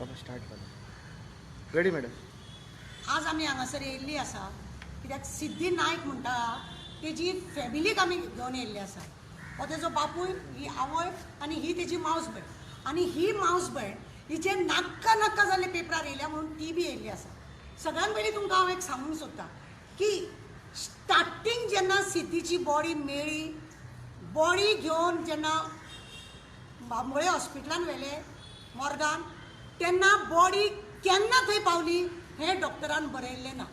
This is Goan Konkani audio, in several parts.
बाबा स्टार्ट करा. Ready madam. आज आमी हांगासर येयल्ली आसा कित्याक सिद्धी नायक म्हणटा तेजी फॅमिलीक आमी घेवन येयल्ले आसा. हो तेजो बापूय, ही आवय आनी ही तेजी मावस भयण. आनी ही मावस भयण हिचे नाक्का नाक्का जाल्ले पेपरार येयल्या म्हणून ती बी येयल्ली आसा. सगळ्यान पयलीं तुमकां हांव एक सांगूंक सोदता की स्टार्टींग जेन्ना सिद्धीची बॉडी मेळ्ळी, बॉडी घेवन जेन्ना बांबोळे हॉस्पिटलान व्हेले मॉर्गान, तेन्ना बॉडी केन्ना थंय पावली हें डॉक्टरान बरयल्लें ना.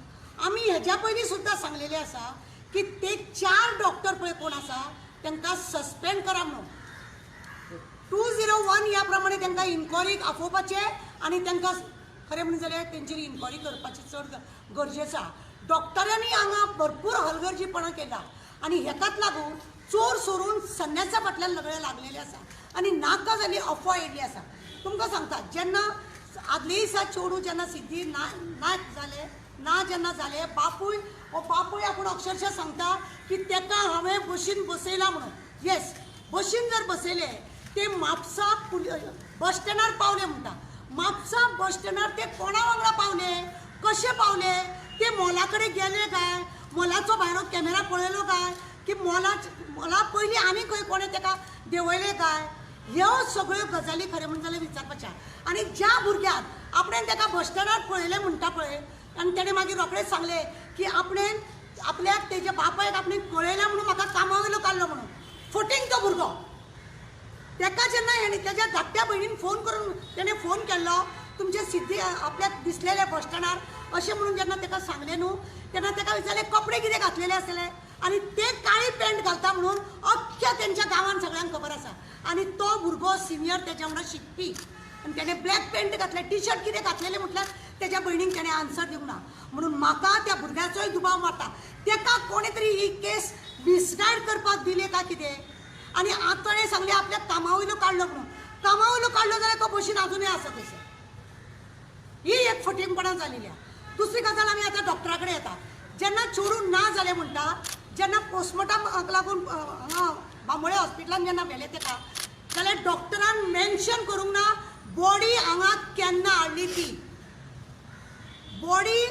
आमी हेज्या पयलीं सुद्दां सांगलेलें आसा की ते 4 डॉक्टर पळय कोण आसा तांकां सस्पेंड करा म्हणून. 201 ह्या प्रमाणे तांकां इन्क्वायरीक आफोवपाचें आनी तांकां खरें म्हणून जाल्यार तेंचेर इन्क्वायरी करपाची चड गरजेचो आसा. डॉक्टरांनी हांगा भरपूर हलगर्जीपणां केला आनी हेकाच लागून चोर सोरून संन्यासा फाटल्यान सगळे लागलेले आसा आनी नाका जाल्ली अफवा येयल्ली आसा. तुमकां सांगता, जेन्ना आदले दिसा चेडूं जेन्ना सिद्धी ना ना जालें ना जेन्ना जालें, बापूय हो बापूय आपूण अक्षरशः सांगता की तेका हांवें बशीन बसयला म्हणून. येस, बशीन जर बसयलें ते म्हापसा बस स्टँडार पावले म्हणटा. म्हापसा बस स्टँडार ते कोणा वांगडा पावले, कशे पावले, ते मॉला कडेन गेले काय, मॉलाचो भायलो कॅमेरा पळयलो काय, की मॉला पयलीं आनी खंय कोणें तेका देंवयलें काय, ह्यो सगळ्यो गजाली खरें म्हणून जाल्यार विचारपाच्या. आनी ज्या भुरग्याक आपणें तेका बस स्टँडार पळयलें म्हणटा पळय, आनी तेणें मागीर रोखडेंच सांगलें की आपणें आपल्याक तेज्या बापायक आपणें कळयलें म्हणून म्हाका कामा वयलो काडलो म्हणून. फटींग तो भुरगो. तेका जेन्ना हेणें तेज्या धाकट्या भयणीन फोन करून तेणें फोन केल्लो, तुमचे सिद्धी आपल्याक दिसलेले बस स्टँडार अशें म्हणून जेन्ना तेका सांगलें न्हू, तेन्ना तेका विचारलें कपडे कितें घातलेले आसले, आनी ते काळी पॅन्ट घालता म्हणून अख्ख्या तेंच्या गांवान सगळ्यांक खबर आसा. आनी तो भुरगो सिनियर तेज्या वांगडा शिकपी आनी तेणें ब्लॅक पॅन्ट घातलें, टी शर्ट कितें घातलेलें म्हटल्यार तेज्या भयणीक तेणें आन्सर दिवंक ना. म्हणून म्हाका त्या भुरग्याचोय दुबाव मारता, तेका कोणें तरी ही केस मिसगायड करपाक दिले काय कितें. आनी आतां ताणें सांगलें आपल्याक कामा वयलो काडलो म्हणून. कामा वयलो काडलो जाल्यार तो बशीन आजुनूय आसा थंयसर. ही एक फटींगपणां जालेली आसा. दुसरी गजाल, आमी आतां डॉक्टरा कडेन येता. जेन्ना चेडूं ना जालें म्हणटा, जेन्ना पोस्टमॉर्टमाक लागून हांगा बांबोळे हॉस्पिटलान जेन्ना व्हेलें तेका, जाल्यार डॉक्टरान मेन्शन करूंक ना बॉडी हांगा केन्ना हाडली ती. बॉडी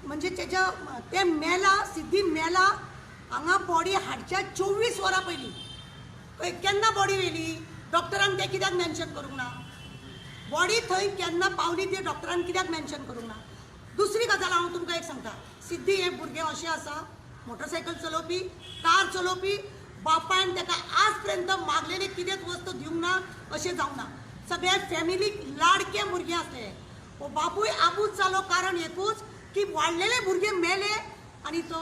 म्हणजे तेज्या तें मेला, सिद्धी मेला, हांगा बॉडी हाडच्या 24 वरां पयलीं केन्ना बॉडी व्हेली डॉक्टरान तें कित्याक मेन्शन करूंक ना? बॉडी थंय केन्ना पावली ती डॉक्टरान कित्याक मेन्शन करूंक ना? दुसरी गजाल हांव तुमकां एक सांगता, सिद्धी हें भुरगें अशें आसा, मोटरसायकल चलोवपी, कार चलोवपी, बापायन तेका आज पर्यंत मागलेली कितेंच वस्तू दिवंक ना अशें जावंक ना. सगळ्या फॅमिलीक लाडके भुरगें आसलें. हो बापूय आबूज जालो कारण एकूच की वाडलेले भुरगे मेले आनी तो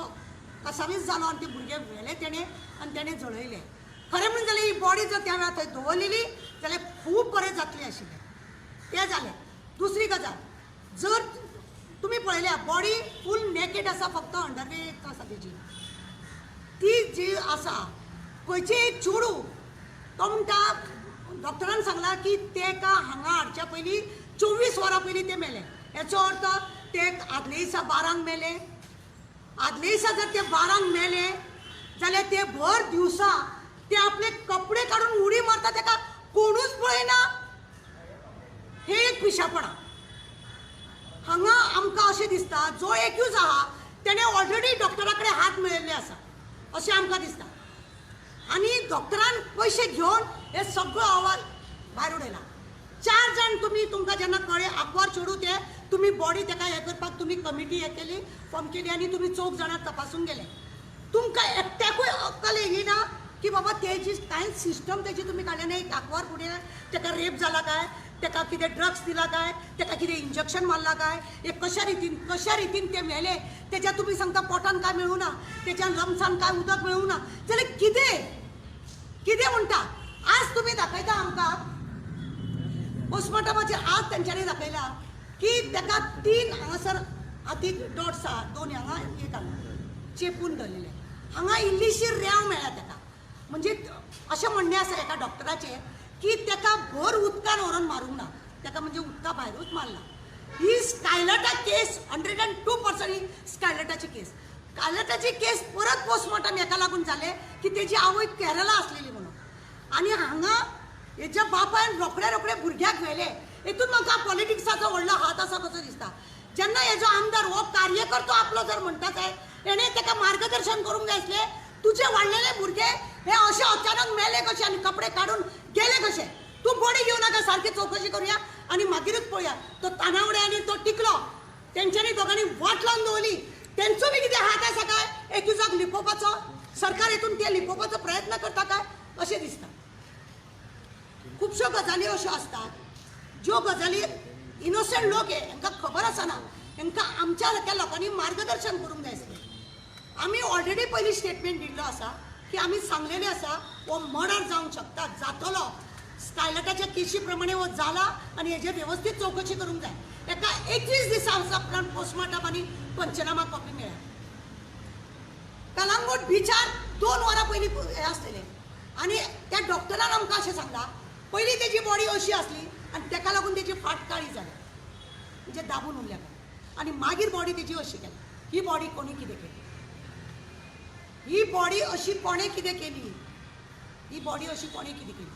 कसावीस जालो आनी ते भुरगे व्हेले तेणें आनी तेणें जळयले. खरें म्हणून जाल्यार ही बॉडी जर त्या वेळार थंय दवरलेली जाल्यार खूब बरें जातलें आशिल्लें. तें जालें. दुसरी गजाल, जर तुमी पळयल्या बॉडी फूल नेकेड आसा, फक्त अंडरवेर आसा तेजी. ती जी आसा खंयची एक चेडूं, तो म्हणटा डॉक्टरान सांगला की तेका हांगा हाडच्या पयलीं 24 वरां पयलीं ते मेले. हेचो अर्थ ते आदले दिसा 12 मेले. आदले दिसा जर ते 12 मेले जाल्यार ते भर दिवसा ते आपले कपडे काडून उडी मारता, तेका कोणूच पळयना. हे एक पिशापणां. हांगा आमकां अशें दिसता जो एक्यूज आहा तेणें ऑलरेडी डॉक्टरा कडेन हात मेळयल्ले आसा अशें आमकां दिसता. आनी डॉक्टरान पयशे घेवन हे सगळो अहवाल भायर उडयला. 4 जाण तुमी, तुमकां जेन्ना कळ्ळें आंकवार चेडूं तें, तुमी बॉडी तेका हें करपाक तुमी कमिटी हें केली, फॉर्म केली आनी तुमी 4 जाणां तपासून गेले. तुमकां एकट्याकूय अक्कल येयली ना की बाबा तेजी कांयच सिस्टम तेजी तुमी काडले ना. एक आंकवार फुडें तेका रेप जाला काय, तेका कितें ड्रग्स दिला काय, तेका कितें इंजेक्शन मारला काय, हे कशा रितीन ते मेले, तेज्या तुमी सांगता पोटान काय मेळूं ना, तेज्या लंग्सान काय उदक मेळूं ना, जाल्यार कितें कितें म्हणटा? आज तुमी दाखयता आमकां पोस्टमॉर्टमाचेर, आज तेंच्यांनी दाखयला की तेका 3 हांगासर हातीक डॉट्स आहा, 2 हांगा एक हांगा चेपून धरलेले, हांगा इल्लीशी रेंव मेळ्ळ्या तेका. म्हणजे अशें म्हणणें आसा एका डॉक्टराचें की तेका भर उदकान व्हरोन मारूंक ना, तेका म्हणजे उदका भायरूच मारला. ही स्कायलटा केस 102% ही स्कायलटाची केस. स्कायलटाची केस परत पोस्टमॉर्टम हेका लागून जालें की तेजी आवय केरला आसलेली म्हणून. आनी हांगा हेच्या बापायन रोखडे रोखडे भुरग्याक व्हेले. हेतून म्हाका पॉलिटिक्साचो व्हडलो हात आसा कसो दिसता. जेन्ना हेजो आमदार हो कार्यकर्तो आपलो जर म्हणटा जायत, तेणें ताका मार्गदर्शन करूंक जाय आसलें. तुजे वाडलेले भुरगे हे अशे अचानक मेले कशे आनी कपडे काडून गेले कशे? तूं बॉडी घेवन नाका, सारकी चवकशी करुया आनी मागीरूच पळोवया. तो तानावडे आनी तो टिकलो, तेंच्यांनी दोगांनी वाट लावन दवरली. तेंचो बी कितें हात आसा काय एक्युजाक लिपोवपाचो? सरकार हेतून ते लिपोवपाचो प्रयत्न करता काय अशें दिसता. खुबश्यो गजाली अश्यो आसतात ज्यो गजाली इनोसंट लोक हे हांकां खबर आसना, हांकां आमच्या सारक्या लोकांनी मार्गदर्शन करूंक जाय आसलें. आमी ऑलरेडी पयलीं स्टेटमेंट दिल्लो आसा की आमी सांगलेलें आसा हो मर्डर जावंक शकता, जातलो, स्कायलटाच्या केशी प्रमाणे हो जाला आनी हेजेर वेवस्थीत चवकशी करूंक जाय. एका 21 दिसां उपरांत पोस्टमार्टम आनी पंचनामा कॉपी मेळ्ळ्या. कलांगूट बिचार 2 वरां पयलीं हें आसलेलें आनी त्या डॉक्टरान आमकां अशें सांगलां, पयलीं तेजी बॉडी अशी आसली आनी तेका लागून तेजी फाट काळी जाली, म्हणजे दाबून उरल्या आनी मागीर बॉडी तेजी अशी केली. ही बॉडी कोणी कितें केली? ही बॉडी अशी कोणें कितें केली? ही बॉडी अशी कोणें कितें केली?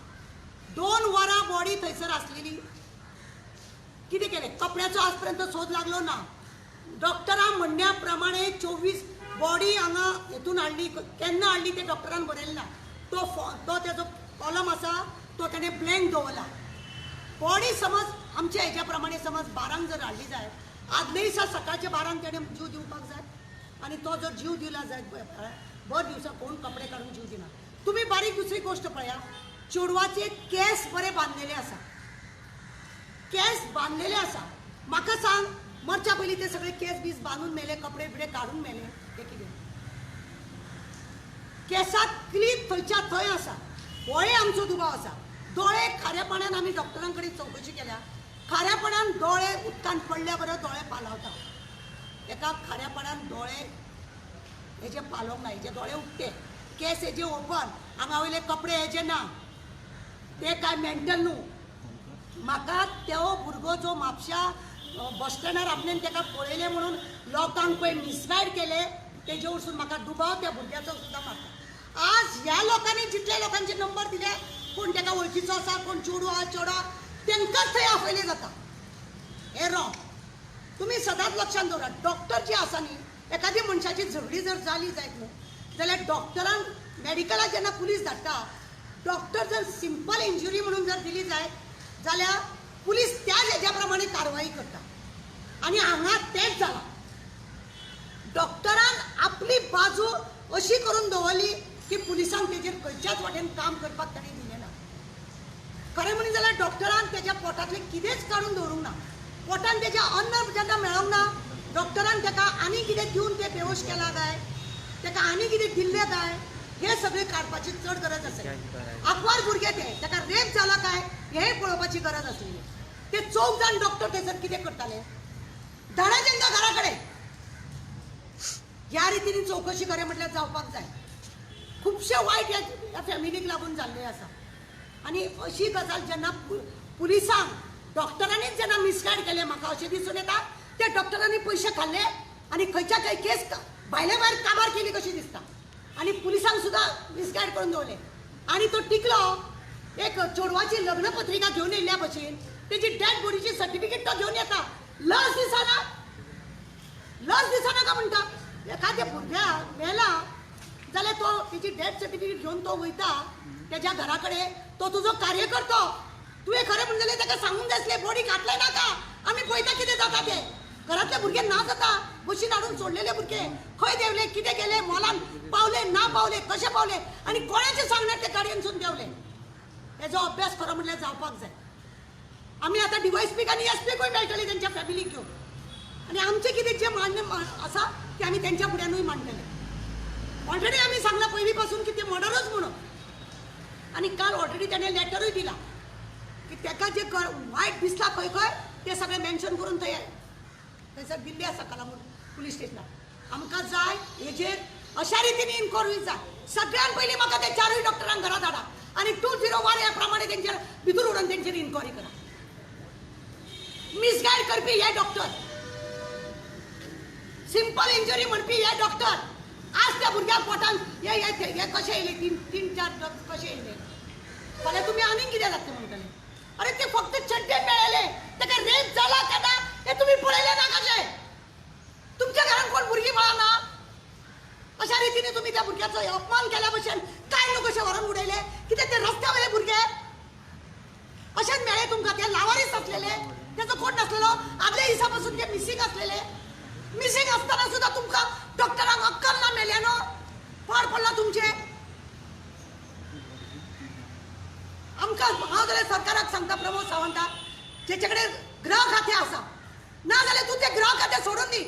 2 वरां बॉडी थंयसर आसलेली, कितें केलें? कपड्याचो आज पर्यंत सोद लागलो ना. डॉक्टरां म्हणण्या प्रमाणे 24 बॉडी हांगा हेतून हाडली, केन्ना हाडली तें डॉक्टरान बरयलें ना. तो तेजो कॉलम आसा तो तेणें ब्लँक दवरला. बॉडी समज आमच्या हेज्या प्रमाणे समज 12 जर हाडली जाय, आदले दिसा सकाळच्या 12 तेणें जीव दिवपाक जाय आनी तो जर जीव दिला जायत बर दिवसा कोण कपडे काडून जीव दिना. तुमी बारीक दुसरी गोश्ट पळया, चेडवाचे केंस बरे बांदलेले आसा, केंस बांदलेले आसा. म्हाका सांग, मरच्या पयलीं ते सगळे केंस बीस बांदून मेले, कपडे बिपडे काडून मेले, ते कितें? केंसाक क्लीप थंयच्या थंय आसा, होय आमचो दुबाव आसा. दोळे खाऱ्या पाण्यान आमी डॉक्टरां कडेन चवकशी केल्या, खाऱ्या पाण्यान दोळे उदकान पडल्या बरोबर दोळे पालावता. एका खाऱ्या पाण्यान दोळे हेजे पालोवंक ना, हेजे दोळे उक्ते, केस हेजे ओपन, आंगा वयले कपडे हेजे ना, ते काय मेंटल न्हू. म्हाका तो भुरगो जो म्हापश्या बस स्टँडार आपणें ताका पळयलें म्हणून लोकांक पळय मिसगायड केले, तेजे वरसून म्हाका दुबाव त्या भुरग्याचो सुद्दां मारता. आज ह्या लोकांनी जितल्या लोकांचे नंबर दिले, कोण ताका वळखीचो आसा, कोण चेडूं आहा चेडो, तांकांच थंय आपयलें जाता. हें रॉंग. तुमी सदांच लक्षांत दवरात, डॉक्टर जे आसा न्ही, एखादी मनशाची झगडी जर जाली जायत न्हू जाल्यार डॉक्टरान मेडिकलाक जेन्ना पुलीस धाडटा, डॉक्टर जर सिंपल इंजुरी म्हणून जर दिली जायत जाल्यार पुलीस त्याच हेज्या प्रमाणे कारवाई करता. आनी हांगा तेंच जालां. डॉक्टरान आपली बाजू अशी करून दवरली की पुलिसांक तेजेर खंयच्याच वाटेन काम करपाक ताणें दिलें ना. खरें म्हणून जाल्यार डॉक्टरान तेज्या पोटांतलें कितेंच काडून दवरूंक ना. पोटान तेज्या अन्न जेन्ना मेळोंक ना, डॉक्टरान ताका आनी कितें दिवन तें बेहोश केलां काय, ताका आनी कितें दिल्लें काय, हें सगळें काडपाची चड गरज आसा. आंकवार भुरगें तें, ताका रेप जाला काय हें पळोवपाची गरज आसली. ते 4 जाण डॉक्टर थंयसर कितें करताले? धाडा तांकां घरा कडेन. ह्या रितीन चवकशी खरें म्हटल्यार जावपाक जाय. खुबशे वायट ह्या फॅमिलीक लागून जाल्ले आसा. आनी अशी गजाल जेन्ना पुलिसांक डॉक्टरांनीच जेन्ना मिसगायड केलें, म्हाका अशें दिसून येता त्या डॉक्टरांनी पयशे खाल्ले आनी खंयच्या खंय केस भायले भायर काबार केली कशी दिसता. आनी पुलिसांक सुद्दां मिसगायड करून दवरलें. आनी तो टिकलो एक चेडवाची लग्नपत्रिका घेवन येयल्ल्या भशेन, तेजी डेड बॉडीची सर्टिफिकेट तो घेवन येता. लज दिसना, लज दिसना का म्हणटा? एखाद्या भुरग्याक मेला जाल्यार तो तेजी डेथ सर्टिफिकेट घेवन तो वयता तेज्या घरा कडेन, तो तुजो कार्यकर्तो, तुवें खरें म्हणून जाल्यार ताका सांगूंक जाय आसलें बॉडी घातलें नाका, आमी पळयता कितें जाता तें. घरांतले भुरगे ना जाता, बशीन हाडून सोडलेले भुरगे खंय देंवले, कितें केलें, मॉलान पावले ना पावले, कशे पावले आनी कोणाचें सांगणार ते गाडयेनसून देंवले. हेजो अभ्यास खरो म्हटल्यार जावपाक जाय. आमी आतां डीवायएसपीक आनी एसपीकूय मेळटली तेंच्या फॅमिलीक घेवन, आनी आमचें कितें जें मांडणें आसा तें आमी तेंच्या फुड्यानूय मांडटले. ऑलरेडी आमी सांगलां पयलीं पासून की तें मर्डरूच म्हणून, आनी काल ऑलरेडी तेणें लेटरूय दिला की ताका जें वायट दिसलां खंय खंय तें सगळें मेन्शन करून थंय थंयसर दिल्लें आसा कलांगूट पुलीस स्टेशनार. आमकां जाय हेजेर अशा रितीन इन्क्वायरी जाय. सगळ्यान पयलीं म्हाका ते 4 डॉक्टरांक घरा धाडा आनी 201 ह्या प्रमाणे तेंचेर भितर उडोवन तेंचेर इन्क्वायरी करा. मिसगायड करपी हे डॉक्टर, सिंपल इंजुरी म्हणपी हे डॉक्टर, आज त्या भुरग्याक पोटान हे हे कशें येयले, 3-4 ड्रग्स कशें येयले? फाल्यां तुमी आनीक कितें जातलें म्हणटले. अरे ते फक्त चड्डे मेळ्ळे, ताका रेप जाला काय ना हे तुमी पळयलें ना कशें? तुमच्या घरान कोण भुरगीं बाळां ना? अशा रितीने तुम्ही त्या भुरग्याचो अपमान केल्या भशेन काय न्हू कशें व्हरून उडयले. कित्याक ते रस्त्या वयले भुरगे अशेंच मेळ्ळे तुमकां, ते लावारीस आसलेले, तेजो कोण नासलेलो, आदल्या दिसा पासून ते मिसींग आसलेले. मिसींग आसतना सुद्दां तुमकां डॉक्टरांक अक्कल ना मेल्या न्हू, पाड पडला तुमचें. आमकां हांव जाल्यार सरकाराक सांगता, प्रमोद सावंताक, जेचे कडेन गृह खातें आसा, ना जाल्यार तूं तें गृह खातें सोडून दी,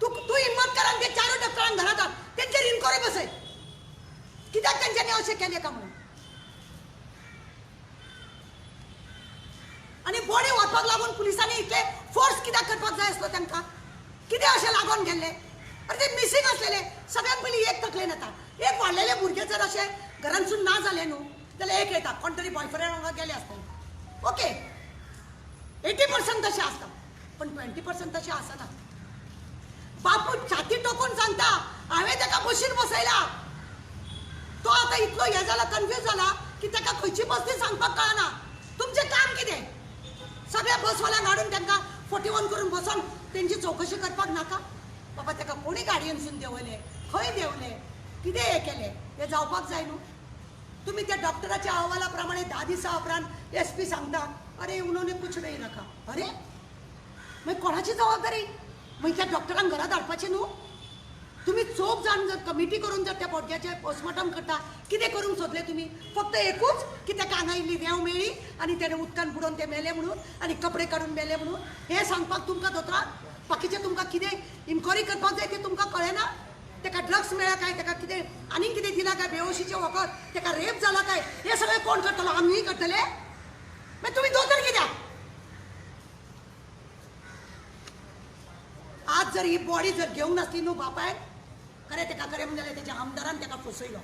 तूं तूं हिम्मत कर आनी ते चारूय डॉक्टरांक घरांत हाड, तेंचेर इन्क्वायरी बसय, कित्याक तेंच्यांनी अशें केलें काय म्हणून. आनी बॉडी व्हरपाक लागून पुलिसांनी इतले फोर्स कित्याक करपाक जाय आसलो तांकां? कितें अशें लागून गेल्ले? अरे ते मिसींग आसलेले. सगळ्यात पयलीं एक तकलेन येता, एक वाडलेले भुरगे जर अशें घरांतसून ना जाले न्हू जाल्यार एक येता, कोण तरी बॉयफ्रेंड वांगडा गेले आसतले, ओके 80% तशें आसता, पण 20% तशें आसना. बापूय छाती टोकून सांगता, हांवें ताका बशीर बसयला, तो आतां इतलो हें जाला, कन्फ्यूज जाला की ताका खंयची बस ती सांगपाक कळना. तुमचें काम कितें? सगळ्या बसवाल्यांक हाडून तांकां 41 करून बसोन तेंची चवकशी करपाक नाका? बाबा ताका कोणी गाडयेनसून देंवयले, खंय देंवले, कितें हें केलें, हें जावपाक जाय न्हू. तुमी त्या डॉक्टराच्या अहवाला प्रमाणे 10 दिसां उपरांत एस पी सांगता, अरे उन्होंने कुछ नहीं रखा. अरे मागीर कोणाची जबाबदारी? मागीर त्या डॉक्टरांक घरात हाडपाचें न्हू. तुमी चौग जाण जर कमिटी करून जर त्या बोडग्याचें पोस्टमॉर्टम करता, कितें करूंक सोदलें तुमी? फक्त एकूच की ताका हांगा इल्ली रेंव मेळ्ळी आनी तेणें उदकान बुडोवन ते मेले म्हणून आनी कपडे काडून मेले म्हणून हें सांगपाक तुमकां दोतोराक, बाकीचें तुमकां कितें इन्क्वायरी करपाक जाय तें तुमकां कळ्ळें ना? ताका ड्रग्स मेळ्ळा काय, ताका कितें आनीक कितें दिलां काय, बेहोशीचें वखद, ताका रेप जाला काय, हें सगळें कोण करतलो? आमी करतले? मागीर तुमी दोतोर कित्याक? आज जर ही बॉडी जर घेवंक नासली न्हू बापायन, खरें ताका खरें म्हणलें जाल्यार तेच्या आमदारान ताका फसयलो,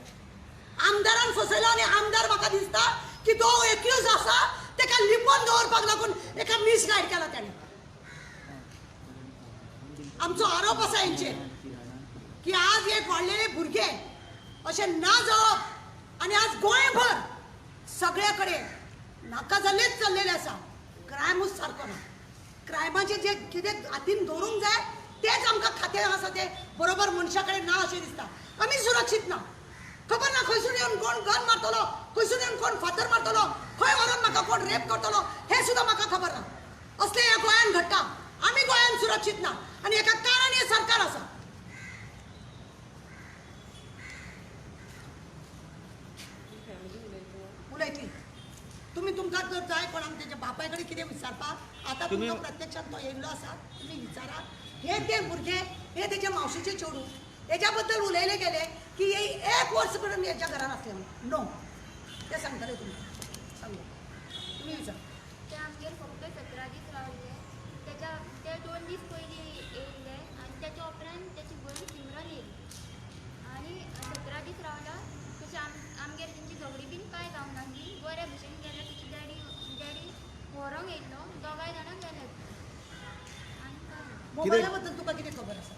आमदारान फसयलो. आनी आमदार म्हाका दिसता की तो एक्यूज आसा, ताका लिपोवन दवरपाक लागून एका मिसगायड केला ताणें. आमचो आरोप आसा हेंचेर की आज एक वाडलेले भुरगे अशें ना जावप, आनी आज गोंयभर सगळ्या कडेन नाका जाल्लेच चल्लेलें आसा. क्रायमूच सारको ना, क्रायमाचें जे कितें हातीन दवरूंक जाय तेच आमकां खातें आसा तें बरोबर मनशा कडेन ना अशें दिसता. आमी सुरक्षीत ना, खबर ना खंयसून येवन कोण गन मारतलो, खंयसून येवन कोण फातर मारतलो, खंय व्हरोन म्हाका कोण रेप करतलो हें सुद्दां म्हाका खबर ना. असलें ह्या गोंयान घडटा. आमी गोंयान सुरक्षीत ना आनी हेका कारण हें सरकार आसा. उलयतली तुमी, तुमकां जर जाय कोणाक तेच्या बापाय कडेन कितें विचारपाक, आतां तुमकां प्रत्यक्षात तो येयल्लो आसा, तुमी विचारा. हे ते भुरगे, हे तेच्या मावशेचे चेडूं, हेच्या बद्दल उलयले गेले की हे एक वर्स पर्यंत हेच्या घरान आसले म्हणून. नो, ते सांगतले तुमकां, सांगू तुमी विचार. ते आमगेर फक्त 17 दीस रावले, तेच्या ते 2 दीस पयलीं येयल्ले आनी तेच्या उपरांत तेची भयण सिमरन येयली आनी 17 दीस रावला. तशें आमगेर तेंची झगडी बीन कांय जावंक नासली, बऱ्या भशेन गेले. तेची डॅडी व्हरोंक येयल्लो, दोगांय जाणां गेले. आनी काय मोबायला बद्दल तुका कितें खबर आसा?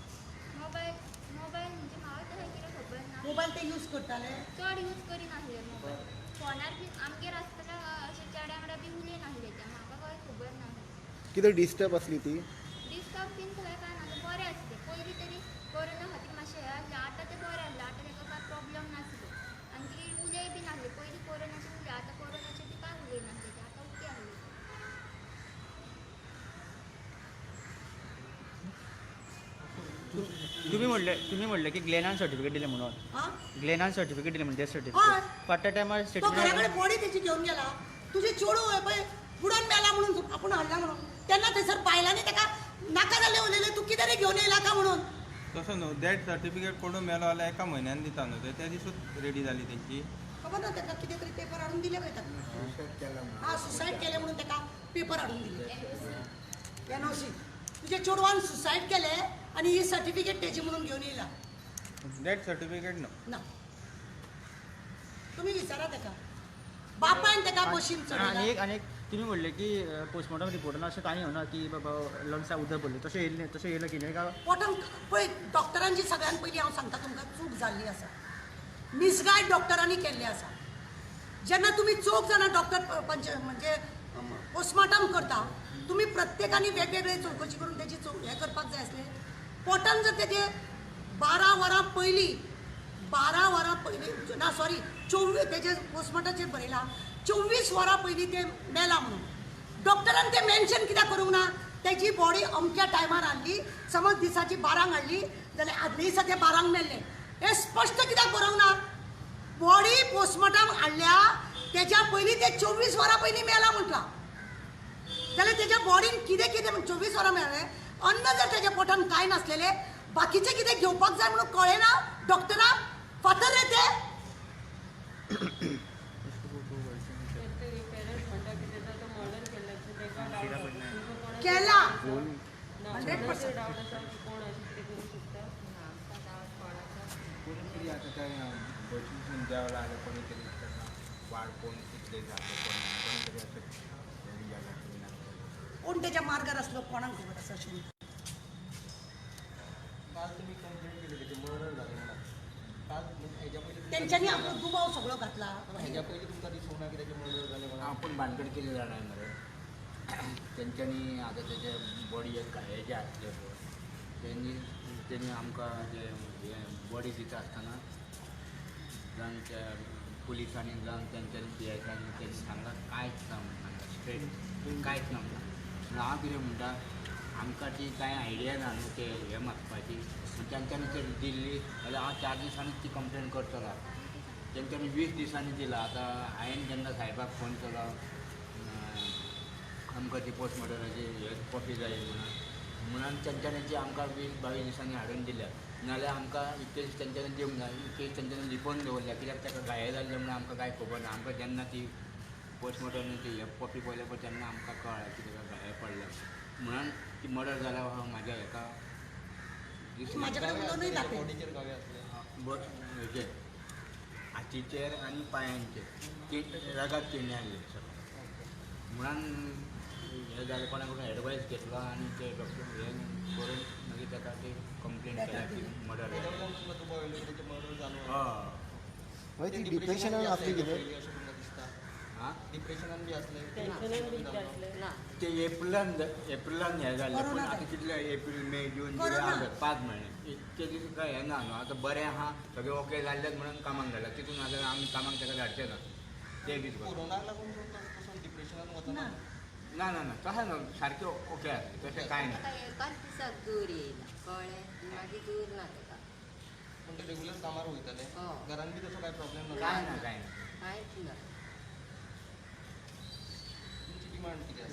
मोबायल मोबायल म्हणजे म्हाका तशें कितें खबर ना. मोबायल ते यूज करताले? चड यूज करिनासले मोबायल, फोनार बीन आमगेर आसतना अशें चेड्या वांगडा बी उलयनासले ते, म्हाका कांय खबर ना. कितें डिस्टर्ब आसली ती? डिस्टर्ब बीन थंय कांय ना, बरें आसलें. पयलीं तरी कोरोना खातीर मातशें हें आसलें, आतां तें बरें आसलें, आतां ताका कांय प्रॉब्लम नासलो आनी ती उलय बी नासली. पयलीं कोरोनाचे उलय, आतां कोरोनाचे बी कांय उलयनासले ते, आतां ओके आसले. तुम्ही म्हणले की ग्लेनान सर्टिफिकेट दिलें म्हणून, ग्लेनान सर्टिफिकेट दिलें म्हणून डेथ सर्टिफिकेट फाटल्या टायमार तो घरा कडेन बॉडी तेची घेवन गेला, तुजे चेडूं पळय बुडोवन मेला म्हणून आपूण हाडला म्हणून, तेन्ना थंयसर बायलांनी ताका नाका जाल्लें उलयलें, तूं कितें रे घेवन येयला काय म्हणून. तसो न्हू, डेथ सर्टिफिकेट कोणून मेलो जाल्यार एका म्हयन्यान दिता न्हू, त्या दिसूच रेडी जाली तेंची. खबर ना ताका कितें तरी पेपर हाडून दिले पळय ताका. हा, सुसायड केलें म्हणून ताका पेपर हाडून दिले, एनओसी. तुजे चेडवान सुसायड केलें आनी ही सर्टिफिकेट तेजी म्हणून घेवन येयला. डेथ सर्टिफिकेट ना ना, तुमी विचारा ताका, बापायन ताका बशीन चडयला. आनी एक तुमी म्हणलें की पोस्टमॉर्टम रिपोर्टान अशें कांय येवना की बाबा लंग्सा उदक भरलें, तशें येयलें, तशें येयलें की न्ही काय? पोटान पळय डॉक्टरांची सगळ्यान पयलीं हांव सांगता तुमकां चूक जाल्ली आसा, मिसगायड डॉक्टरांनी केल्लें आसा. जेन्ना तुमी चौग जाणां डॉक्टर पंच म्हणजे पोस्टमार्टम करता तुमी प्रत्येकानी वेगवेगळे चवकशी करून तेजी हें करपाक जाय आसलें. पोटान जर तेजे 12 वरां पयलीं 12 वरां पयलीं ना सॉरी 24 तेजे पोस्टमार्टमाचेर बरयलां 24 वरां पयलीं ते मेला म्हणून. डॉक्टरान ते मेन्शन कित्याक करूंक ना? तेजी बॉडी अमक्या टायमार हाडली, समज दिसाची 12 हाडली जाल्यार आदले दिसा ते 12 मेल्ले, हें स्पश्ट कित्याक बरोवंक ना? बॉडी पोस्टमार्टम हाडल्या तेज्या पयलीं ते 24 वरां पयलीं मेला म्हटलां जाल्यार तेज्या बॉडीन कितें कितें 24 वरां मेळ्ळें, अन्न जर तेज्या पोटान कांय नासलेलें, बाकीचें कितें घेवपाक जाय म्हणून कळ्ळें ना डॉक्टराक? फातर रे ते. केला 100%. कोणी तरी आतां त्या बशीसून देंवला जाल्यार कोणी तरी ताका वाड कोण कितले जाता कोण कोणी तरी असो गेला. कोण तेज्या मार्गार आसलो कोणाक खबर आसा अशें न्ही. काल तुमी कंप्लेंट केली तेजे मर्डर जालें म्हणून. काल हेज्या पयलीं तेंच्यांनी आपलो दुबाव सगळो घातला. हेज्या पयलीं तुमकां दिसूंक ना की तेजें मर्डर जालें म्हणून? आपूण भानगड कितें जाणा मरे, तेंच्यांनी आतां तेजे बॉडयेक घाये जे आसले पळय तेणी आमकां जे हे बॉडी दिता आसतना जावन त्या पुलिसांनी जावन तेंच्यांनी पी एसांनी तेणी सांगलां कांयच ना म्हणून सांगलां स्ट्रेट कांयच ना म्हणून. हांव कितें म्हणटा, आमकां ती कांय आयडिया ना न्हू ते हें मागपाची, पूण तेंच्यांनी जर दिल्ली जाल्यार हांव 4 दिसांनी ती कंप्लेन करतलो. तेंच्यांनी 20 दिसांनी दिला. आतां हांवें जेन्ना साहेबाक फोन केलो आमकां ती पोस्टमॉर्टमाची हे कॉपी जाय म्हणून तेंच्यांनी ती आमकां 20-22 दिसांनी हाडून दिल्या. नाजाल्यार आमकां इतके दीस तेंच्यांनी दिवंक ना, इतके दीस तेंच्यांनी लिपोवन दवरल्या कित्याक ताका घाये जाल्ले म्हणून आमकां कांय खबर ना. आमकां जेन्ना ती पोस्टमॉर्टम ती हे कॉपी पळयल्या पळय तेन्ना आमकां कळ्ळें की ताका घाये पडल्या म्हणून ती मर्डर जाल्या म्हाज्या हेका दिसलें. हेजेर हातीचेर आनी पांयांचेर ती रगात किडणे आसले सगळें म्हणून हें जालें. कोणा कडून एडवायस घेतलो आनी ते डॉक्टर हें करून मागीर ताका ती कंप्लेन केल्या की मर्डर जालें. हय, ती डिप्रेशनान आसली कितें? डिप्रेशनान बी आसलें ते एप्रिलान हें जालें, पूण आतां कितले एप्रील मे जून जुलय ऑगस्ट 5 म्हयने इतके दीस काय हें ना न्हू. आतां बरें आहा सगळें ओके जाल्लें म्हणून कामाक धाडला, तितून नाजाल्यार आमी कामाक ताका धाडचे ना ते दीस. कोरोनाक लागून तसो डिप्रेशनान वचना? ना ना ना तशें ना, सारकें ओके आसलें तशें कांय ना. एकाच दिसाक जोर येयला कळ्ळें, मागीर जोर ना ताका. पूण ते रेगुलर कामार वयताले, घरान बी तसो कांय प्रॉब्लेम ना? कांय ना, कांय ना, कांयच ना. तुमची डिमांड कितें आसा?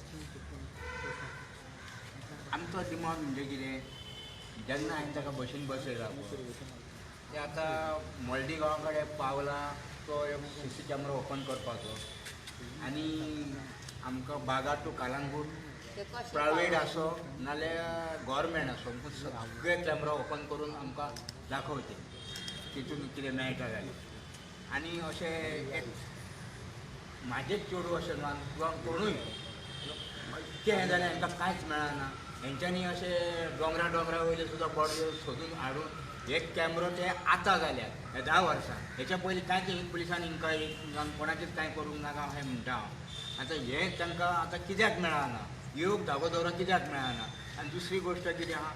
आमचो डिमांड म्हणजे कितें, जेन्ना हांवें ताका बशीन बसयला पळय ते आतां मोल्दी गांवा कडेन पावला तो एक सी सी कॅमरा ओपन करपाचो आनी आमकां बागा टू कालांगूट प्रायवेट आसो नाल्यार गोवोरमेंट आसो सगळे कॅमरा ओपन करून आमकां दाखोवचे तितून कितें मेळटा जाल्यार. आनी अशें एक म्हाजेच चेडूं अशें न्हू किंवा कोणूय इतकें हें जाल्यार हांकां कांयच मेळना. हेंच्यांनी अशें दोंगरा दोंगरा वयले सुद्दां बॉडी सोदून हाडून एक कॅमरो ते आतां जाल्यात ह्या 10 वर्सां. हेच्या पयलीं कांयच पुलिसान इन्क्वायरी कोणाचेच कांय करूंक नाका अशें म्हणटा हांव. आतां हें तांकां आतां कित्याक मेळना, येवंक धागो दवरो कित्याक मेळना. आनी दुसरी गोश्ट कितें आहा,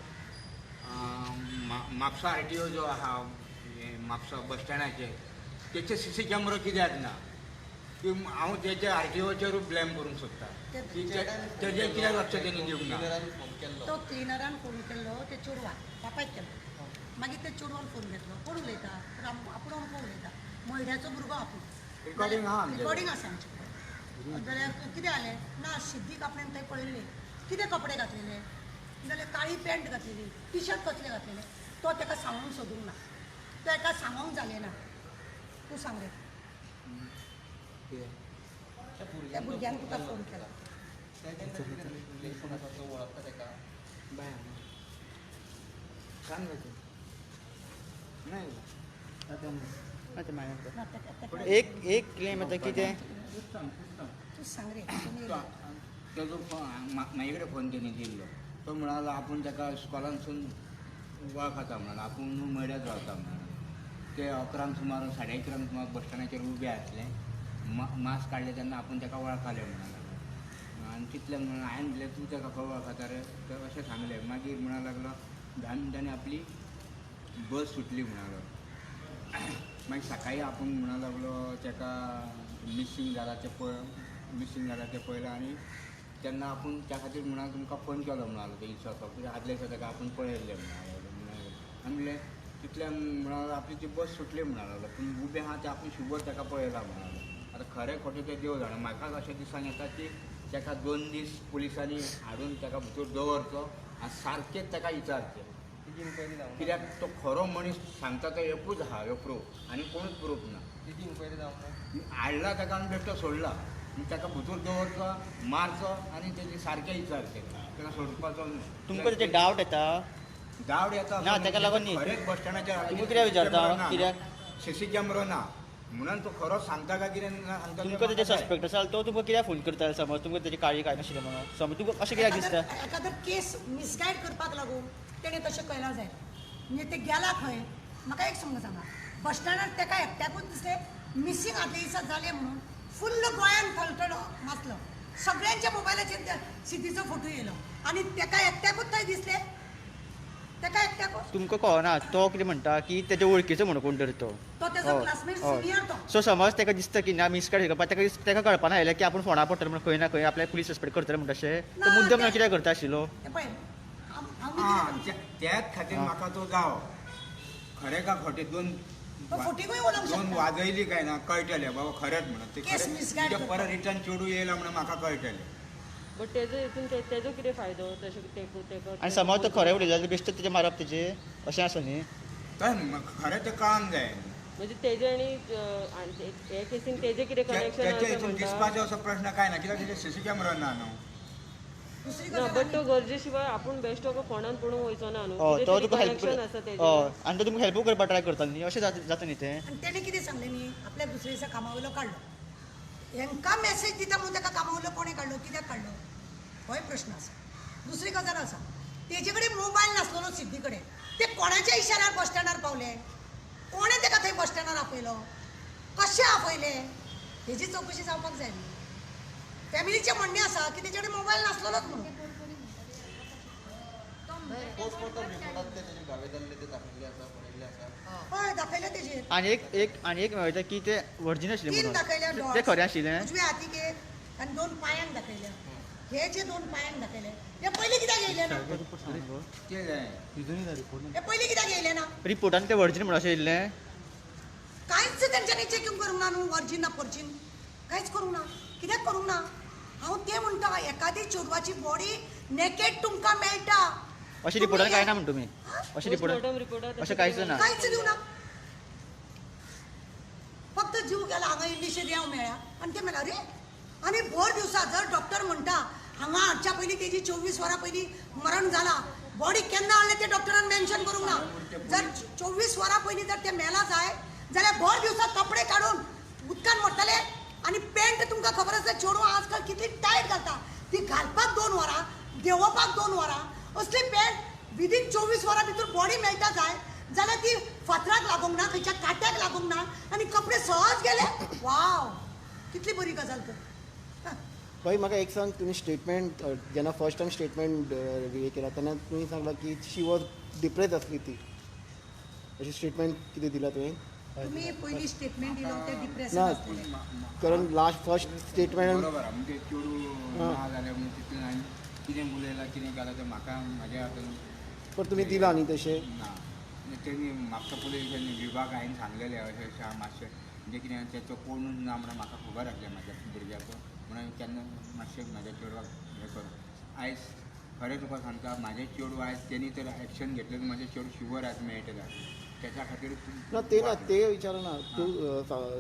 म्हापसा आर टी ओ जो आहा म्हापसा बस स्टँडाचेर तेचे सी सी कॅमरो कित्याक ना की हांव तेजे आर टी ओचेरूय ब्लेम करूंक सोदता की तेजेर कित्याक लक्ष तेणी दिवंक ना. तो क्लिनरान फोन केल्लो ते चेडवान बापायक केल्लो, मागीर ते चेडवान फोन घेतलो. कोण उलयता? आपूण अमको उलयता, मयड्याचो भुरगो आपूण. रिकॉर्डिंग आहा, रिकॉर्डिंग आसा आमचे कडेन. जाल्यार कितें जालें ना, सिद्दीक आपणें थंय पळयल्ले कितें कपडे घातलेले जाल्यार काळी पॅन्ट घातलेली, टी शर्ट कसलें घातलेलें, तो ताका सांगूंक सोदूंक ना, तो ताका सांगूंक जालें ना. तूं सांग रे, त्या भुरग्यान तुका फोन केला? एक एक क्लेम येता कितें तूं सांग रे. तेजो म्हाजे कडेन फोन तेणी दिल्लो, तो म्हणालो आपूण ताका इस्कॉलानसून वळखता म्हणालो, आपूण मड्यात रावता म्हणालो. ते 11 सुमार 11:30 सुमार बस स्टँडाचेर उबे आसले, मास्क काडले तेन्ना आपूण ताका वळखले म्हणालो. आनी तितल्यान म्हणून हांवें म्हणलें तूं ताका खंय वळखता रे, तर अशें सांगलें. मागीर म्हणा लागलो 10 मिनटांनी आपली बस सुटली म्हणालो. मागीर सकाळीं आपूण म्हणा लागलो ताका मिसींग जाला तें पळय, मिसींग जाला तें पळयलां आनी तेन्ना आपूण त्या खातीर म्हणा तुमकां फोन केलो म्हणालो. ते दिसा कित्याक आदल्या दिसा ताका आपूण पळयल्लें म्हणालो. आनी म्हणलें तितल्यान म्हणालो आपली ती बस सुटली म्हणालो, पूण उबें आहा तें आपूण शुबर ताका पळयला म्हणालो. आतां खरें खोटें तें देव जाणा. म्हाका अशें दिसान येता की ताका 2 दीस पुलिसांनी हाडून ताका भितर दवरचो आनी सारकेंच ताका विचारचें, कित्याक तो खरो मनीस सांगता तो एकूच आहा, ह्यो प्रूफ आनी कोणूच प्रूफ ना. तेजी इन्क्वायरी जावंक ना, हाडला ताका आनी बेश्टो सोडला, ताका भितर दवरचो, मारचो आनी तेजे सारकें विचारचें, ताका सोडपाचो न्हय. तुमकां तेजे डावट येता? डावट येता ना ताका लागून न्ही. खरेंच बस स्टँडाचेर तुमकां कित्याक विचारता कित्याक सीसी कॅमेरो ना म्हणून तो खरो सांगता काय कितें ना सांगता. तुमकां तेजे सस्पेक्ट आसा तो तुमकां कित्याक फोन करता समज तुमकां तेजी काळजी काय नाशिल्लें म्हणून समज तुमकां अशें कित्याक दिसता? एखादो केस मिसगायड करपाक लागून तेणें तशें केलां जाय. म्हणजे ते गेला खंय म्हाका एक समज सांगा, बस स्टँडार ताका एकट्याकूच दिसलें मिसींग आदल्या दिसा जालें म्हणून फुल्ल गोंयान थलथलो मातलो, सगळ्यांच्या मोबायलाचेर त्या सिद्धीचो फोटो येयलो आनी ताका एकट्याकूच थंय दिसलें, ताका एकट्याकूच. तुमकां कळना तो कितें म्हणटा की तेजे वळखीचो म्हणून कोण तरी तो तो तेजो क्लासमेट सिनियर तो. सो समज ताका दिसता की ना मिसगायड करपाक ताका ताका कळपाना आयलें की आपूण फोंडा पडटलो म्हणून खंय ना खंय आपल्याक पुलीस सस्पेक्ट करतले म्हणटा अशें तो मुद्दम ना कित्याक करता आशिल्लो. पळय त्याच खातीर म्हाका तो जावो खरें काय खोटें दोन वाजयली काय ना कळटलें बाबा खरेंच म्हणून ते खरें परत रिटर्न चेडूं येयला म्हणून म्हाका कळटलें. बट तेजो हितून तेजो कितें फायदो तशें ते आनी समज तो खरें उलयता जाल्यार बेश्टें तेजें मारप तेजें अशें आसा न्ही, खरें तें कळान जाय. म्हणजे तेजे आनी हे केसीन तेजें कितें कनेक्शन तेच्या हितून दिसपाचो असो प्रश्न काय ना, कित्याक तेजे सीसी कॅमेरो ना न्हू. ना बट तो गरजे शिवाय आपूण बेश्टो फोंडान पडूंक वयचो ना न्हू, तो तुका हेल्प आनी तो तुमकां हेल्पूय करपाक ट्राय करता न्ही, अशें जाता न्ही तें. आनी तेणें कितें सांगलें न्ही आपल्याक दुसरे दिसा कामा वयलो काडलो, हेंकां मॅसेज दिता म्हणून ताका कामा वयलो कोणें काडलो, कित्याक काडलो होय प्रश्न आसा. दुसरी गजाल आसा तेजे कडेन मोबायल नासलेलो सिद्धी कडेन, ते कोणाच्या इशाऱ्यार बस स्टँडार पावले, कोणें ताका थंय बस स्टँडार आपयलो, कशें आपयलें हेजी चवकशी जावपाक जाय न्ही. फॅमिलीचें म्हणणें आसा की तेजे कडेन मोबायल नासलेलोच म्हणून. हय दाखयलें तेजेर. आनी एक एक आनी एक मेळटा की ते वर्जीन आशिल्लें तीन दाखयल्या, ते खरें आशिल्लें, उजव्या हातीक एक आनी 2 पांयांक दाखयल्या. हे जे 2 पांयांक दाखयले हे पयलीं कित्याक येयले ना? हे पयलीं कित्याक येयले ना रिपोर्टान? ते वर्जीन म्हणून अशें येयल्लें कांयच तेंच्यांनी चॅकींग करूंक ना न्हू, वर्जीन ना पर्जीन कांयच करूंक ना. कित्याक करूंक ना? हांव तें म्हणटा एकादी चेडवाची बॉडी नेकेड तुमकां मेळटा अशें रिपोर्टान कांय ना म्हण तुमी? अशें रिपोर्टान अशें कांयच ना, कांयच दिवना, फक्त जीव गेला हांगा इल्लीशी रेंव मेळ्ळ्या आनी ते मेळ्ळा रे. आनी भर दिवसा जर डॉक्टर म्हणटा हांगा हाडच्या पयलीं तेजी 24 वरां पयलीं मरण जाला, बॉडी केन्ना हाडलें तें डॉक्टरान मेन्शन करूंक ना. जर 24 वरां पयलीं जर तें मेला जाय जाल्यार भर दिवसा कपडे काडून उदकान मरतले. आनी पेंट तुमकां खबर आसा चेडवां आजकाल कितली टायट घालता, ती घालपाक 2 वरां, देंवोवपाक 2 वरां, असली पेंट विदीन 24 वरां भितर बॉडी मेळटा जाय जाल्यार ती फातराक लागूंक ना, खंयच्या कांट्याक लागूंक ना आनी कपडे सहज गेले. वाव कितली बरी गजाल तर. भाई म्हाका एक सांग, तुमी स्टेटमेंट जेन्ना फर्स्ट टायम स्टेटमेंट हे केला तेन्ना तुमी सांगला की शी वॉज डिप्रेस आसली ती, अशें स्टेटमेंट कितें दिलां तुवें? तुमी पयलीं स्टेटमेंट दिलो तें डिप्रेस ना, कारण लास्ट फर्स्ट स्टेटमेंट बरोबर म्हणजे चेडूं ना जालें म्हणून तितून हांवें कितें उलयलां कितें केलां तें म्हाका म्हाज्या हातून. पण तुमी दिला न्ही तशें? ना, तेणी म्हापसा पुलीस विभाग हांवें सांगलेलें अशें अशें मातशें म्हणजे कितें तेचो कोणूच ना म्हणून म्हाका खबर आसलें म्हाज्या भुरग्याचो, म्हणून केन्ना मातशें म्हाज्या चेडवाक हें करूं. आयज खरें तुका सांगता म्हाजें चेडूं आयज तेणी तर एक्शन घेतलें म्हाजें चेडूं शुवर आयज मेळटलें तेच्या खातीर. ना ते ना ते विचारना, तूं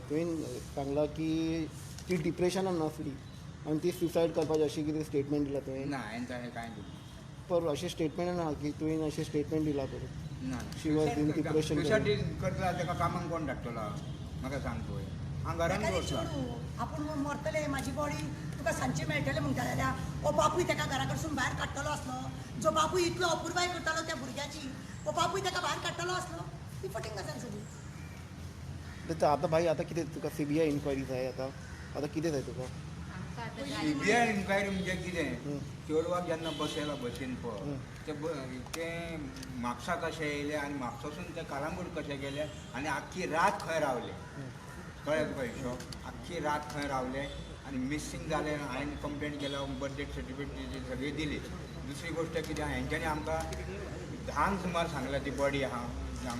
तुवें सांगलां की ती डिप्रेशनान नासली आनी ती सुसायड करपाची अशें कितें स्टेटमेंट दिलां तुवें? ना हांवें तशें कांय दिलें. पर अशें स्टेटमेंट ना की तुवें अशें स्टेटमेंट दिलां पळय? ना, she was in depression. Suicide करतलो जाल्यार ताका कामाक कोण धाडटलो म्हाका सांग पळय? हांव घरान बसलां, आपूण मरतलें म्हाजी बॉडी तुका सांजचें मेळटलें म्हणटा जाल्यार हो बापूय ताका घरा कडसून भायर काडटलो आसलो, जो बापूय इतलो अपुरबाय करतालो त्या भुरग्याची, हो बापूय ताका भायर काडटलो आसलो, ती फटींग गजाल सगळी. आतां भाई आतां कितें तुका सीबीआय इन्क्वायरी जाय? आतां आतां कितें जाय तुका? आमकां आतां जाय. सीबीआय इन्क्वायरी म्हणजे कितें, चेडवाक जेन्ना बसयला बसीन पळय, ते म्हापसा कशें येयले आनी म्हापसासून ते कलांगूट कशें गेले आनी आख्खी रात खंय रावले, कळ्ळें तुका हिशोब, आख्खी रात खंय रावले आनी मिसींग जालें. हांवें कंप्लेन केल्या, बर्थ डेट सर्टिफिकेट सगळी दिली. दुसरी गोश्ट कितें, हेंच्यांनी आमकां 10 सुमार सांगला ती बॉडी आहा,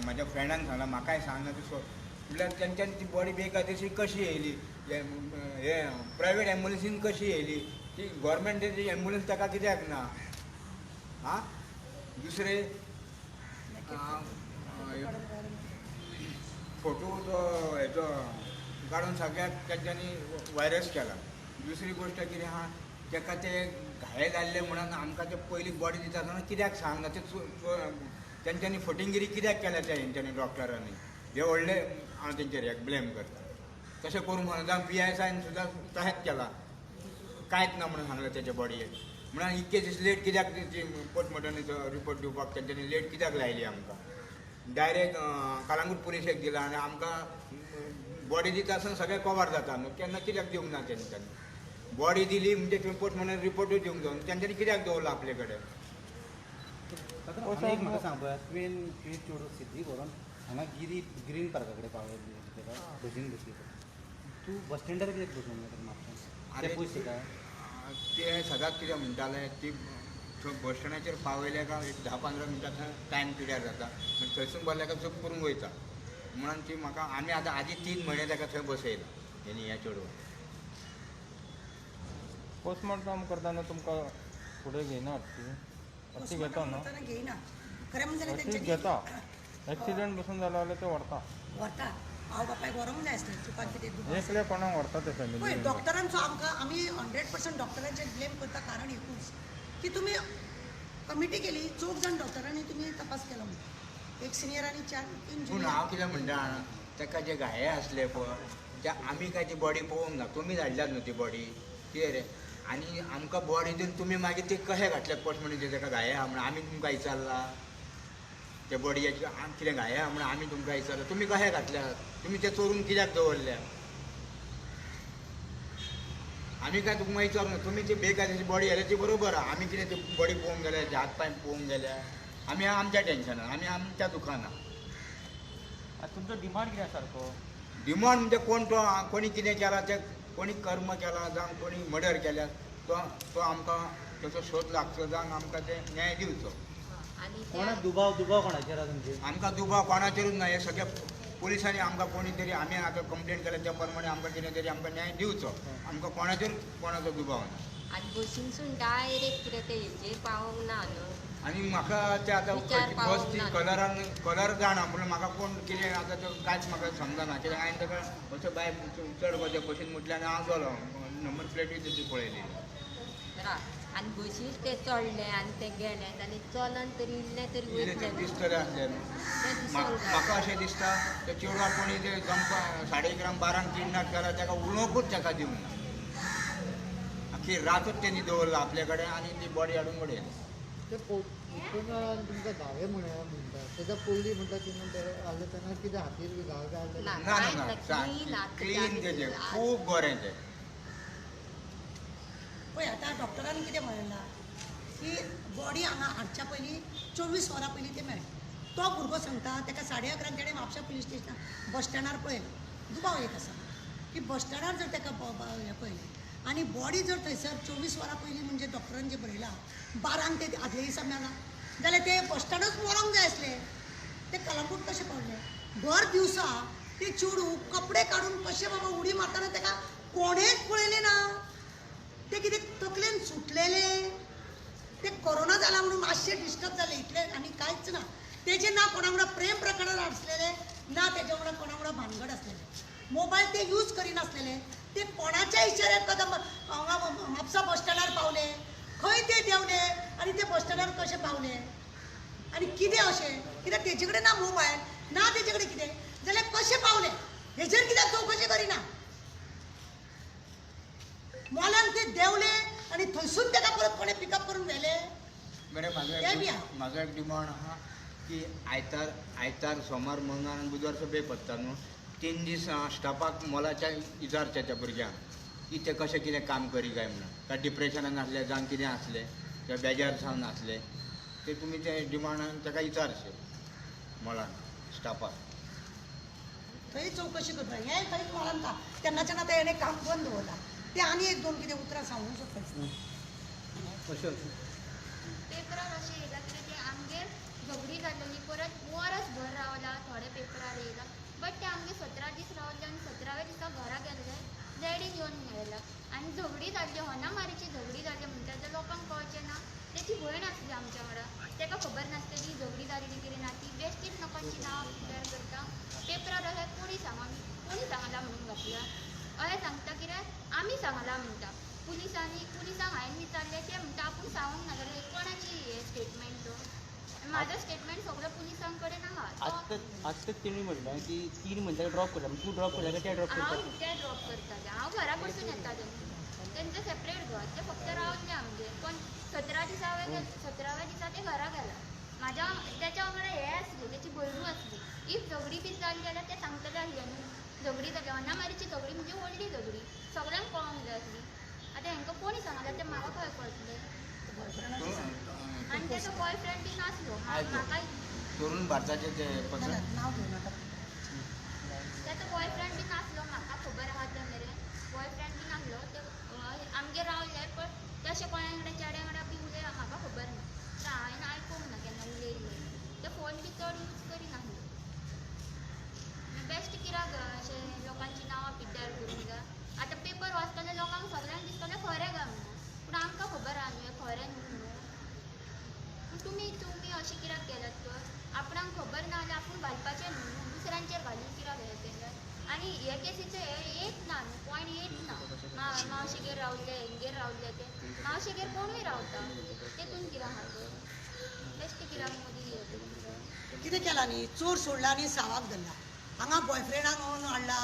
म्हाज्या फ्रेंडान सांगला, म्हाकाय सांगना ती म्हळ्यार तेंच्यांनी ती बॉडी बेकायदेशीर कशी येयली, हे प्रायवेट एम्बुलन्सीन कशी येयली, ती गोवोरमेंटाची एम्बुलन्स ताका कित्याक ना. आं, दुसरें फोटो तो हेचो काडून सगळ्याक तेंच्यांनी वायरस केला. दुसरी गोश्ट कितें आहा, तेका ते घाये जाल्ले म्हणून आमकां ते पयलीं बॉडी दिता आसतना कित्याक सांगना, ते तेंच्यांनी फटिंगिरी कित्याक केल्या त्या हेंच्यांनी डॉक्टरांनी, हे व्हडले हांव तेंचेर एक ब्लेम करता. तशें करूंक म्हणून जावं पी एस आयन सुद्दां तशेंच केलां, कांयच ना म्हणून सांगलें तेच्या बॉडयेक. म्हणून इतके दीस लेट कित्याक पोस्टमॉर्टमाचो रिपोर्ट दिवपाक तेंच्यांनी लेट कित्याक लायली आमकां, डायरेक्ट कलांगूट पुलिशेक दिला आनी आमकां बॉडी दिता आसतना सगळें कवर जाता न्हू, केन्ना कित्याक दिवंक ना तेंच्यांनी. बॉडी दिली म्हणजे तुवें पोस्टमॉर्टम रिपोर्टूय दिवंक जाय, तेंच्यांनी कित्याक दवरला आपले कडेन. एक म्हाका सांग पळया, तुवें चेडूं सिद्धी व्हरोन हांगा गिरी ग्रीन पार्का कडेन पावयली, ताका बसीन बसली, तूं बस स्टँडार कित्याक बसूंक ना ताका म्हापशान? ते पयस जाता ते सदांच कितें म्हणटाले, ती थंय बस स्टँडाचेर पावयले काय एक 10-15 मिनटां थंय टायम पिरियड जाता, मागीर थंयसून भरले काय चूक करून वयता. म्हणून ती म्हाका आमी आतां आदी 3 म्हयने ताका थंय बसयला तेणी ह्या चेडवाक. पोस्टमॉर्टम करतना तुमकां फुडें घेयनात ती, अशी घेता न्हू, घेयना खरें म्हणजे घेता, एक्सिडंट बसून जालो जाल्यार ते व्हरता, व्हरता. आवय बापायक व्हरूंक जाय आसलें, तुका कितें एकले कोणाक व्हरता ते फॅमिली. पळय डॉक्टरांचो आमकां, आमी 100% डॉक्टरांचेर ब्लेम करता, कारण एकूच की तुमी कमिटी केली, 4 जाण डॉक्टरांनी तुमी तपास केलो म्हणून, एक सिनियर आनी 4-3. पूण हांव कितें म्हणटा, ताका जे घाये आसले पळय ते आमी काय ती बॉडी पळोवंक ना, तुमी धाडल्यात न्हू ती बॉडी, कितें रे, आनी आमकां बॉडी दिवन तुमी मागीर ते कशें घातल्यात पोस्टमॉर्टम ताका घाये आहा म्हणून आमी तुमकां विचारला, त्या बॉडयाचे कितें घाये आहा म्हणून आमी तुमकां विचारला, तुमी कशें घातल्यात, तुमी ते चोरून कित्याक दवरल्या, आमी काय तुमकां विचारूंक ना, तुमी ती बेकायदेशी बॉडी आयल्या ती बरोबर आहा, आमी कितें ती बॉडी पळोवंक गेल्या, हात पांय पळोवंक गेल्या, आमी आमच्या टेन्शनान, आमी आमच्या दुखानान. तुमचो डिमांड कितें सारको? डिमांड म्हणजे कोण तो कोणी कितें केला, ते कोणी कर्म केला जावं कोणी मर्डर केल्या तो आमकां ताचो शोध लागचो, जावं आमकां ते न्याय दिवचो. कोणाक दुबाव, दुबाव कोणाचेर आसा तुमचेर? आमकां दुबाव कोणाचेरूच ना, हे सगळे पुलिसांनी आमकां कोणी तरी, आमी आतां कंप्लेन केल्या त्या प्रमाणे आमकां कितें तरी आमकां न्याय दिवचो, आमकां कोणाचेर कोणाचो दुबाव ना. आनी बसीनसून डायरेक्ट कितें ते हेजेर पावोंक ना न्हू. आनी म्हाका ते आतां बस ती कलरान कलर जाणा, पूण म्हाका कोण कितें आतां तो कांयच म्हाका समजना, कित्याक हांवें ताका असो बाय चड वचें बशीन म्हटल्यार आनी हांव गेलो, नंबर प्लेटूय तेजी पळयली. आनी बशीर ते चडले आनी ते गेले आनी चलन तरी इल्लें तरी वयतलें दिसतलें आसलें. म्हाका अशें दिसता ते चेडवाक कोणी ते जमपा 11:30 12 किडनॅप केला, ताका उलोवंकूच ताका दिवंक ना, आख्खी रातूच तेणी दवरला आपले कडेन आनी ती बॉडी हाडून उडयली. ते तुमकां घावे म्हणटा तेच्या पयलीं म्हणटा तिणें आसलें तेन्ना कितें हातीर बी घावे काय आसले? ना, क्लीन तेजें, खूब बरें तें. पळय आतां डॉक्टरान कितें म्हणलां की बॉडी हांगा हाडच्या पयलीं 24 वरां पयलीं तें मेळ्ळें. तो भुरगो सांगता ताका 11:30 तेणें म्हापशा पुलीस स्टेशनार बस स्टँडार पळयलें, दुबाव एक आसा की बस स्टँडार जर ताका हें पळयलें आनी बॉडी जर थंयसर 24 वरां पयलीं म्हणजे डॉक्टरान जें बरयलां 12 ते आदले दिसा मेला जाल्यार ते बस स्टँडूच मरोंक जाय आसलें, ते कलंगूट कशें पावले? भर दिवसा ते चेडूं कपडे काडून कशें बाबा उडी मारतना ताका कोणेंच पळयलें ना, ते कितें तकलेन सुटलेले, ते कोरोना जाला म्हणून मातशें डिस्टर्ब जालें इतलें आनी कांयच ना. तेजें ना कोणा वांगडा प्रेम प्रकरण आसलेलें ना, तेज्या वांगडा कोणा वांगडा भानगड आसलेलें, मोबायल ते यूज करिनासलेले, ते कोणाच्या इशाऱ्यार कदम हांगा म्हापसा बस स्टँडार पावले, खंय ते देंवले आनी ते बस स्टँडार कशें पावले आनी कितें अशें कित्याक तेजे कडेन ना मोबायल ना तेजे कडेन कितें जाल्यार कशें पावले हेजेर कित्याक चवकशी करिना? मॉलान ते देंवले आनी थंयसून ताका परत कोणें पिकअप करून व्हेले. बरें, म्हाजो एक डिमांड आहा की आयतार आयतार सोमार मंगळार आनी बुधवार सगळे पडटा न्हू, 3 दीस स्टाफाक मोलाच्या इजारच्या त्या भुरग्यांक की की ते कशें कितें काम करी काय म्हणून, काय डिप्रेशनान आसलें जावं कितें आसलें किंवा बेजार जावन आसलें ते तुमी ते डिमांडान ताका विचारशें मॉलान स्टाफाक. थंय चवकशी करता हें थंयच मॉलान का तेन्नाच्यान आतां हेणें काम बंद दवरलां. ते आनी एक दोन कितें उतरां सांगूंक सोदता. पेपरार अशें येयला कितें तें आमगेर झगडी जाल्लेली परत वरस भर रावला थोडे पेपरार येयला, बट ते आमगे 17 दीस रावले आनी 17व्या दिसा घरा गेल्ले डॅडीन येवन मेळ्ळा आनी झगडी जाल्ली, होनामारीची झगडी जाल्ली म्हणटा जाल्यार लोकांक कळचें ना. तेची भयण आसली आमच्या वांगडा, ताका खबर नासतली झगडी जाल्ली कितें ना, ती बेश्टीच लोकांची नांवां पिड्ड्यार करता. पेपरार अशें कोणी सांगून कोणी सांगलां म्हणून घातलां, अशें सांगता कितें आमी सांगलां म्हणटा. पुलिसांनी पुलिसांक हांवें विचारलें, ते म्हणटा आपूण सांगूंक ना जाल्यार कोणाची हें स्टेटमेंट तो. म्हाजो स्टेटमेंट सगळो पुलिसां कडेन आहा. आत्ताच तेणी म्हणलें की 3 मनशाक ड्रॉप करता, तूं ड्रॉप करता काय ते ड्रॉप करता? हांव ते ड्रॉप करतालें, हांव घरा कडसून येतालें, तेंचें सेपरेट घर, ते फक्त रावले आमगेर. पण 17 दिसा 17व्या दिसा ते घरा गेला. म्हाज्या तेच्या वांगडा हें आसलें, तेची भयणू आसली. If झगडी बी जाली जाल्यार ते सांगतले आसले न्हू झगडी जाली. अनामारीची झगडी म्हणजे व्हडली झगडी, सगळ्यांक कळोंक जाय आसली. आतां हेंकां कोणी सांगलां तें म्हाका खंय कळटलें. आनी तेजो बॉयफ्रेंड बी नासलो म्हाका, तरुण भारताचे ते पत्र तेजो बॉयफ्रेंड बी नासलो म्हाका खबर आहा त्या मेरेन बॉयफ्रेंड बी नासलो. ते आमगेर रावले पण तशें कोणा वांगडा चेड्या वांगडा बी उलय म्हाका खबर ना, हांवें आयकूंक ना केन्ना उलयल्लें. ते फोन बी चड यूज करिनासले. बेश्ट कित्याक अशें लोकांची नांवां पिड्ड्यार करूंक जाय. आतां पेपर वाचतले लोकांक सगळ्यांक दिसतलें खरें काय म्हणून, पूण आमकां खबर आहा न्हू हें खरें न्हू म्हणून. पूण तुमी तुमी अशें कित्याक केल्यात तर? आपणाक खबर ना जाल्यार आपूण घालपाचें न्हू, दुसऱ्यांचेर घालून कित्याक हें केलें? आनी हे केसीचें हें येत ना न्हू, पॉयंट येत ना. मावशेगेर रावले हेंगेर रावले, ते मावशेगेर कोणूय रावता, तेतून कित्याक आहा तर? बेश्टें कित्याक मदीं हें कितें केलां न्ही, चोर सोडला आनी सावाक धरला. हांगा बॉयफ्रेंडाक म्हणून हाडला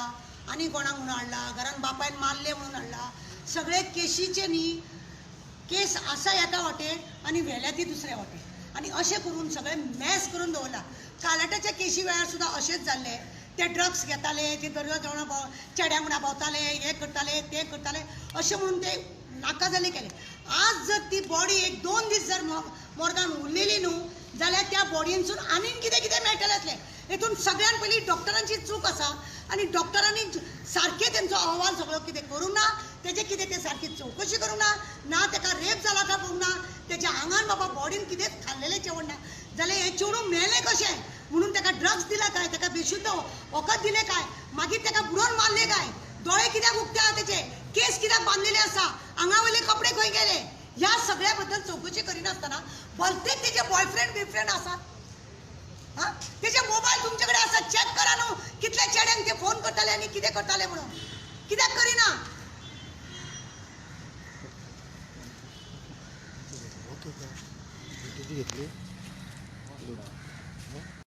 आनी कोणाक म्हणून हाडला, घरान बापायन मारले म्हणून हाडला. सगळे केशीचे न्ही केस आसा एका वाटेन आनी व्हेल्या ती दुसऱ्या वाटेन, आनी अशें करून सगळें मॅस करून दवरला. कालाटाच्या केशी वेळार सुद्दां अशेंच जाल्लें. ते ड्रग्स घेताले, ते दर्या जेवणां चेड्या वांगडा भोंवताले, हें करताले तें करताले, अशें म्हणून ते नाका जाल्ले केले. आज जर ती बॉडी एक 2 दीस जर मोर्गान उरलेली न्हू जाल्यार त्या बॉडयेनसून आनीक कितें कितें मेळटलें आसलें. हेतून सगळ्यान पयलीं डॉक्टरांची चूक आसा आनी डॉक्टरांनी सारकें तेंचो अहवाल सगळो कितें करूंक ना, तेजें कितें तें सारकी चवकशी करूंक ना, ना तेका रेप जाला काय पळोवंक ना, तेच्या आंगान बाबा बॉडीन कितेंच खाल्लेलें जेवण ना जाल्यार हें चेडूं मेलें कशें म्हणून तेका ड्रग्स दिला काय, तेका बेशुद्ध वखद दिलें काय, मागीर तेका बुडोवन मारलें काय, दोळे कित्याक उक्ते आहा तेचे, केस कित्याक बांदलेले आसा, आंगा वयले कपडे खंय गेले, ह्या सगळ्या बद्दल चवकशी करिनासतना भलतेच तेजे बॉयफ्रेंड बिफ्रेंड आसात. हां, तेजे मोबायल तुमचे कडेन आसा, चॅक करा न्हू कितले चेड्यांक ते फोन करताले आनी कितें करताले म्हणून, कित्याक करिना? घेतली.